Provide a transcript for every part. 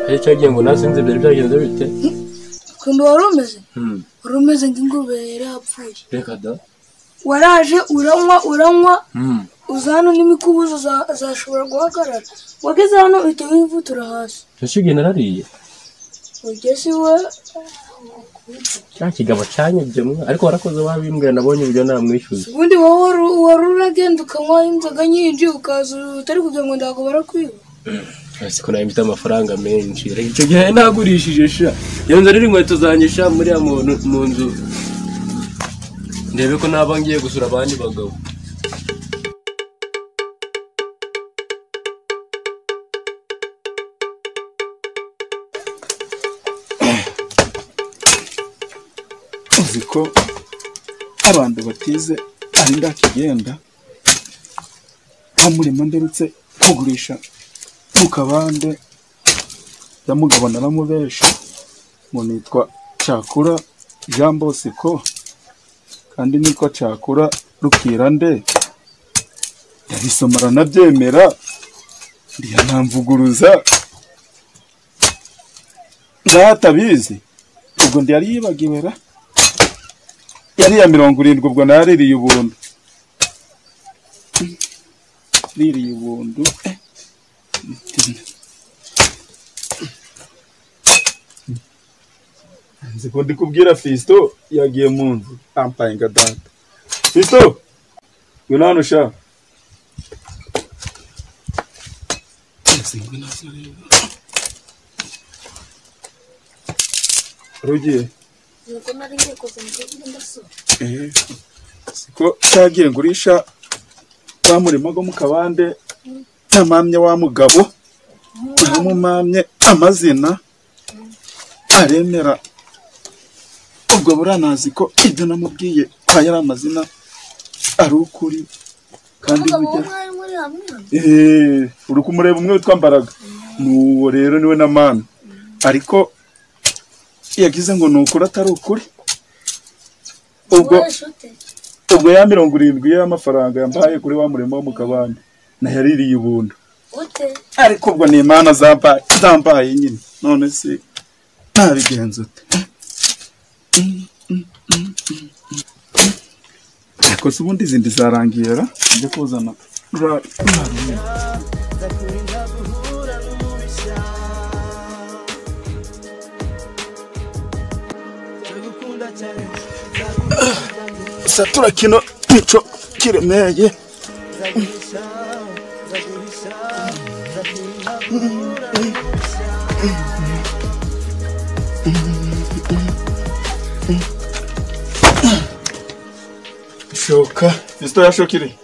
Hari cyagiye ngo nasinze byari byagenze bite? Ukuntu wari umeze? Wari umeze nk'ingurube yari yapfuye. Reka da. Waraje uranywa uranywa uza hano n'imikubuzo zashobora guhagarara. Wageze hano uhita wivutura hasi. Ese igihe narariye? Ugeze iwe. Cya kigabo cyanyibye mwa ariko warakoze wabimbwira nabonye uburyo namwishyuza. Ubundi wowe wari uragenda ukanywa inzoga nyinshi ukaza utari kugira ngo ntabwo barakwiba. Ese ko nayo mfite amafaranga menshi. Reka icyo gihe nagurishije sha. Iyo nzanira inkweto zanjye sha muri ya mu nzu. Ndebe ko naba ngiye gusura abandi bagabo. Uzi ko abantu batize ari ndakigenda amurimo nderutse kugurisha mu kabande ya mugabo naramubesha ngo nitwa Cyakura Jean Bosco kandi nitwa Cyakura Rukirande ndabisoma aranabyemera ndiyanamvuguruza ndatabizi ubwo ndi yari yibagiwera yari ya 70 ubwo naririye ubuntu ririye ubuntu. Nzi ko ndi kubwira Fisto yagiye mu nzu ampaye nga data. Fisto ngwino hano sha. Rugiye siko cyagiye ngurisha wa murima go mu kabande namamye wa mugabo namumamye amazina aremera ubwo buranazi ko ibyo namubwiye kwa yari amazina ari ukuri kandi burya uri kumureba umwe witwa Mbaraga nuwo rero niwe namana ariko yagize ngo nukuri atari ukuri ubwo ya 70 y'amafaranga yambaye kuri wa murimo wo mu kabande nayaririye ubuntu ariko ubwo ni Imana zambaye nyine none se nabigenza ute? Ariko se ubundi izindi zarangiye ra njye kuzana satura kino nico kiremeye. Shoka Fisto yashokire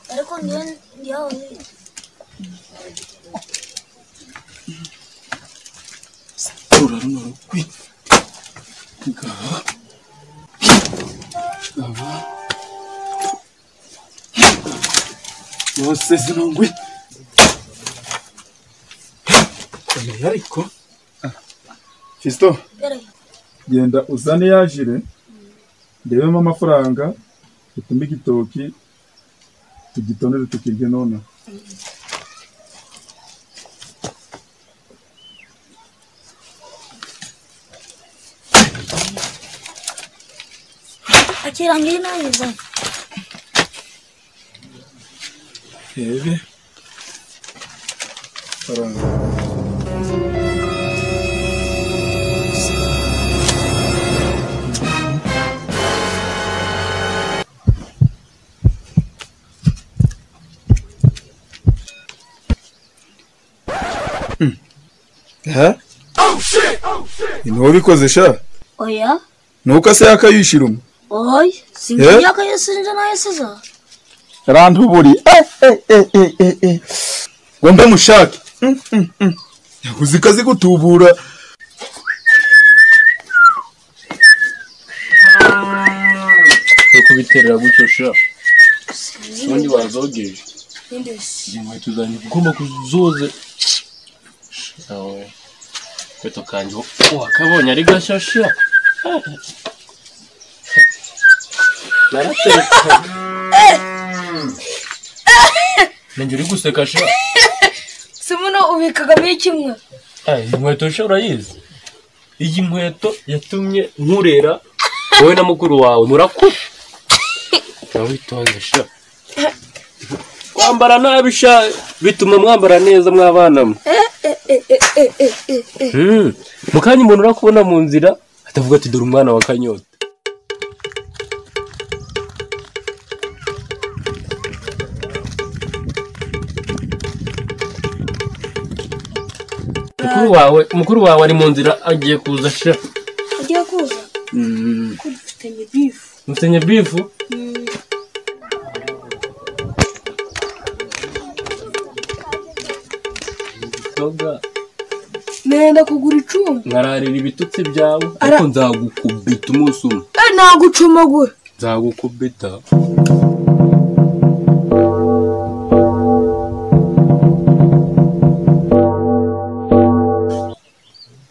ariko ndiyo satura runo rukwi ngaha yose zinongwe ariko Fisto genda uzane yajire ndebemo amafaranga utume igitoki tugitonere tukirye none. Akirangiye nayiza. Ebe. Faranga. Ha? Oh shit! Oh shit! Ni wabikoze sha? Oya. Nuko se yakayishira umwe? Oy, sinjye yakayisinje nayisiza. Rantuburi. Ngo mbe mushake. Yakuze kazi gutubura. Uko biterera gutyo sha. Ubundi wazogeje. Inkweto zanjye ugomba kuzoza. Awe. Kweto kanje wakabonye ari gashasha. Narateretse. Ninjye uri guseka sha. Simuno ubikagamo ikimwe. Inkweto sha urayizi? Iyi nkweto yatumye nkurera wowe na mukuru wawe murakura. Witonze sha. Kwambara nabi sha bituma mwambara neza mwabana mwe. Mukanya umuntu urakubona mu nzira atavuga ati dore umwana wa Kanyota. Mukuru wawe ari mu nzira agiye kuza sha. Agiye kuza? Ko dufitanye bifu. Mufitanye bifu? Nenda kugura icumu. Nkararira ibitutsi byawe ariko nzagukubita umunsi umwe. Nagucumagura. Nzagukubita.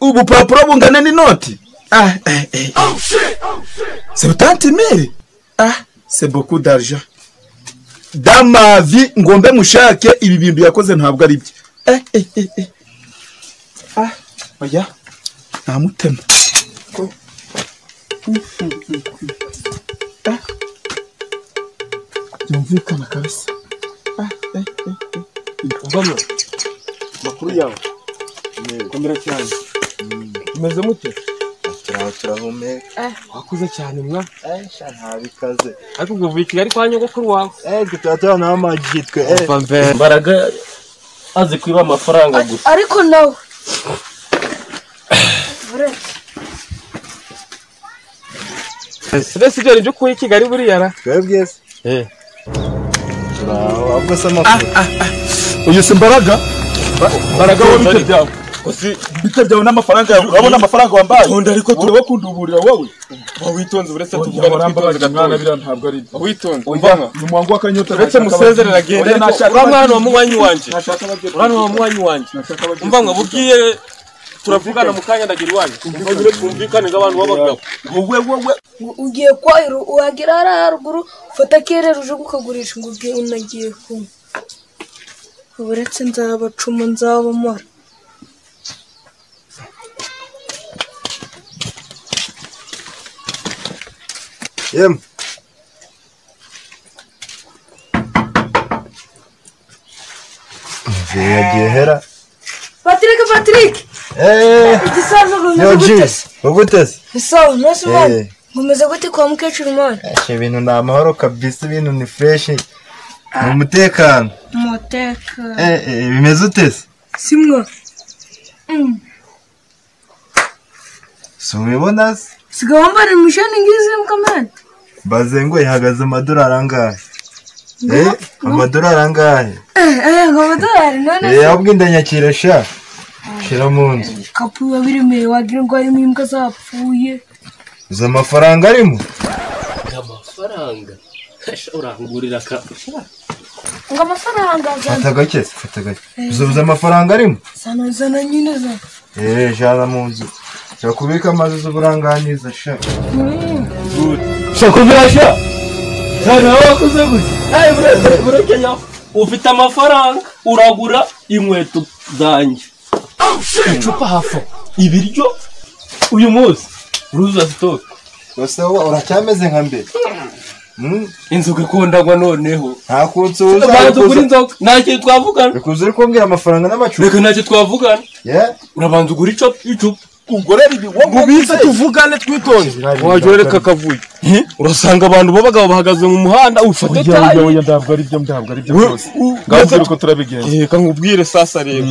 Ubupapuro bungana n'inoti. Oh shit. C'est 30 000. Ah, c'est beaucoup d'argent. Dans ma vie ngombe mushake ibi bintu yakoze ntabwo ari bye. Ah, oya. Namutema. Ah. Yumvikana kabisa. Ngoma. Makuru yawe. Komera cyane. Umeze mute? Turahumeka. Wakuze cyane mwa. Sha ntabikaze. Ariko ubwo uvuye i Kigali kwa nyogokuru wawe. Twe n'amagi twe. Mbaraga azi kwiba amafaranga gusa. Ariko nawe. Ese ibyo byo kuba i Kigali buriya ra? Twebwe se. Turaho ahubwo se amakuru. Uyu si Mbaraga? Mbaraga wowe bite byawe? Bite byawe n'amafaranga yawe? Urabona amafaranga wambaye? Tonda ariko tureba kunduburira wowe. Witonze uretse tuvugana twitonze gato. Biriya ntabwo ari byo. Witonze. Umva ni umuhango w'akanyota. Uretse musezerera agende. Uriya mwana wa munywanyi wanjye. Uriya mwana wa munywanyi wanjye. Umva ngo bugiye turavugana mu kanya ndagira iwanyu. Umva twumvikane nk'abantu b'abagabo. Wowe ugiye kwahira wagera hariya haruguru ufata kerera uje kukagurisha ngo ugiye unagiye kunywa. Uretse nzabacuma nzabamara. Yem. Yagiye hera. Patrick. Igisaza rumeze gute? Gute se? Sawa, nasi mwana. Ngumeze gute kwa mukecuru mwana? Ibintu ni amahoro kabisa, ibintu ni fresh. Ni umutekano. Umutekano. Bimeze ute se? Simwa. Si ubibona se? Siga wambara imishani ngizi mkamana. Baze ngo ihagaze amadolari angahe? Amadolari angahe? Ngo amadolari none. Ahubwo indanyakira sha. Shira mu nzu. Kapu biba biremeye wagira ngo harimo imbwa zapfuye. Uzi amafaranga arimo? Amafaranga. Urangurira ka. Ngo amafaranga azana. Fata gake, fata gake. Uzi amafaranga arimo? Zana nyine zana. Jana mu nzu. Kubika amazi z'uburanganiza sha. Shakubira sha. Zana wakuze gute? Bureke ufite amafaranga uragura inkweto zanjye. Icupa hafu ibiryo uyu munsi uruza stock. Gusa wowe uracyameze nka mbere. Inzoga ikundagwa noneho. Nta kunsuza. Urabanza ugura inzoga. Nta kintu twavugana. Reka uze uri kumbwira amafaranga n'amacupa. Reka ntacyo twavugana. Urabanza ugura icupa. Ugorera ibi wowe bize tuvugane twitonze. Wajya ureka akavuyo. Urasanga abantu b'abagabo bahagaze mu muhanda ufate tayi. Oya ntabwo ari byo rwose. Ngaho uko turabigenza. Reka nkubwire sasa rero.